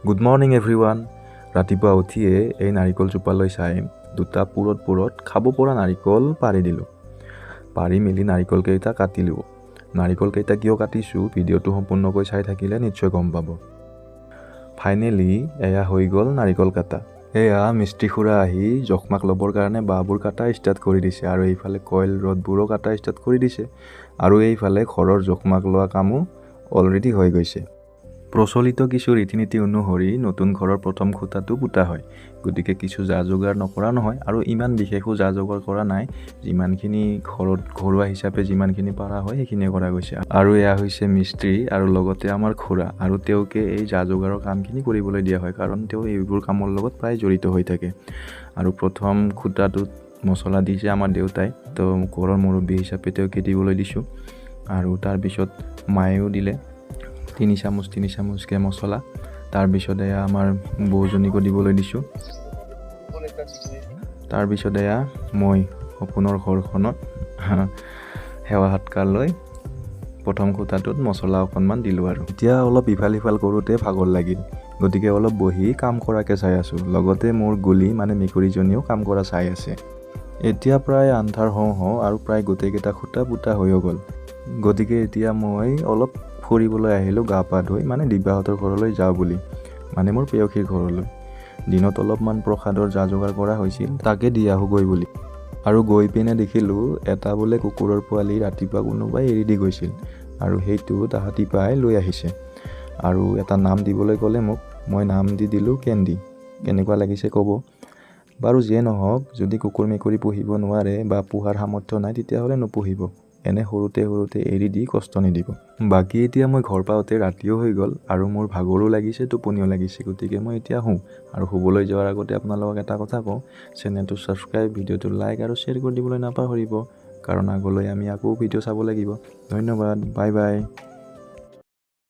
Good morning everyone. ৰাতিপুৱা উঠিয়ে এই নাৰিকল জোপালৈ চাই দুটা পুৰত পুৰত খাব পৰা নাৰিকল পাৰি দিলোঁ। পাৰি মেলি নাৰিকলকেইটা কাটিলোঁ। নাৰিকলকেইটা কিয় কাটিছোঁ ভিডিঅ'টো সম্পূৰ্ণকৈ চাই থাকিলে নিশ্চয় গম পাব। ফাইনেলি এয়া হৈ গ'ল নাৰিকল কাটা। এয়া মিস্ত্ৰী খুৰা আহি জখমাক ল'বৰ কাৰণে বাঁহবোৰ কাটা ষ্টাৰ্ট কৰি দিছে আৰু এইফালে কইল ৰডবোৰো কাটা ষ্টাৰ্ট কৰি দিছে আৰু এইফালে ঘৰৰ জখমাক লোৱা কামো অলৰেডি হৈ গৈছে। প্ৰচলিত কিছু ৰীতি নীতি অনুসৰি নতুন ঘৰৰ প্ৰথম খুঁটাটো পোতা হয়, গতিকে কিছু যা যোগাৰ নকৰা নহয় আৰু ইমান বিশেষো যা যোগাৰ কৰা নাই। যিমানখিনি ঘৰত ঘৰুৱা হিচাপে যিমানখিনি পৰা হয় সেইখিনিয়ে কৰা গৈছে। আৰু এয়া হৈছে মিস্ত্ৰী আৰু লগতে আমাৰ খুৰা, আৰু তেওঁকে এই যা যোগাৰৰ কামখিনি কৰিবলৈ দিয়া হয়, কাৰণ তেওঁ এইবোৰ কামৰ লগত প্ৰায় জড়িত হৈ থাকে। আৰু প্ৰথম খুঁটাটোত মছলা দিছে আমাৰ দেউতাই, তো ঘৰৰ মুৰব্বী হিচাপে তেওঁকে দিবলৈ দিছোঁ। আৰু তাৰপিছত মায়েও দিলে তিনি চামুচ তিনি চামুচকৈ মছলা। তাৰপিছত এয়া আমাৰ বৌজনীকো দিবলৈ দিছোঁ। তাৰপিছত এয়া মই সপোনৰ ঘৰখনত সেৱা সৎকাৰ লৈ প্ৰথম খুঁটাটোত মছলা অকণমান দিলোঁ। আৰু এতিয়া অলপ ইফাল সিফাল কৰোঁতে ভাগৰ লাগিল, গতিকে অলপ বহি কাম কৰাকে চাই আছোঁ। লগতে মোৰ গুলি মানে মেকুৰীজনীও কাম কৰা চাই আছে। এতিয়া প্ৰায় আন্ধাৰ হওঁ হওঁ আৰু প্ৰায় গোটেইকেইটা খুঁটা পোতা হৈও গ'ল। গতিকে এতিয়া মই অলপ ফুৰিবলৈ আহিলোঁ গা পা ধুই, মানে দিব্যাহঁতৰ ঘৰলৈ যাওঁ বুলি, মানে মোৰ প্ৰেয়সীৰ ঘৰলৈ। দিনত অলপমান প্ৰসাদৰ যা যোগাৰ কৰা হৈছিল, তাকে দি আহোঁগৈ বুলি। আৰু গৈ পিনে দেখিলোঁ এটা বোলে কুকুৰৰ পোৱালি ৰাতিপুৱা কোনোবাই এৰি দি গৈছিল আৰু সেইটো তাহাঁতি পাই লৈ আহিছে। আৰু এটা নাম দিবলৈ ক'লে মোক, মই নাম দি দিলোঁ কেণ্ডি। কেনেকুৱা লাগিছে ক'ব বাৰু। যিয়ে নহওক, যদি কুকুৰ মেকুৰী পুহিব নোৱাৰে বা পোহাৰ সামৰ্থ্য নাই তেতিয়াহ'লে নুপুহিব, এনে সৰুতে সৰুতে এৰি দি কষ্ট নিদিব। বাকী এতিয়া মই ঘৰ পাওঁতে ৰাতিও হৈ গ'ল আৰু মোৰ ভাগৰো লাগিছে, টোপনিও লাগিছে, গতিকে মই এতিয়া শুওঁ। আৰু শুবলৈ যোৱাৰ আগতে আপোনালোকক এটা কথা কওঁ, চেনেলটো ছাবস্ক্ৰাইব, ভিডিঅ'টো লাইক আৰু শ্বেয়াৰ কৰি দিবলৈ নাপাহৰিব, কাৰণ আগলৈ আমি আকৌ ভিডিঅ' চাব লাগিব। ধন্যবাদ, বাই বাই।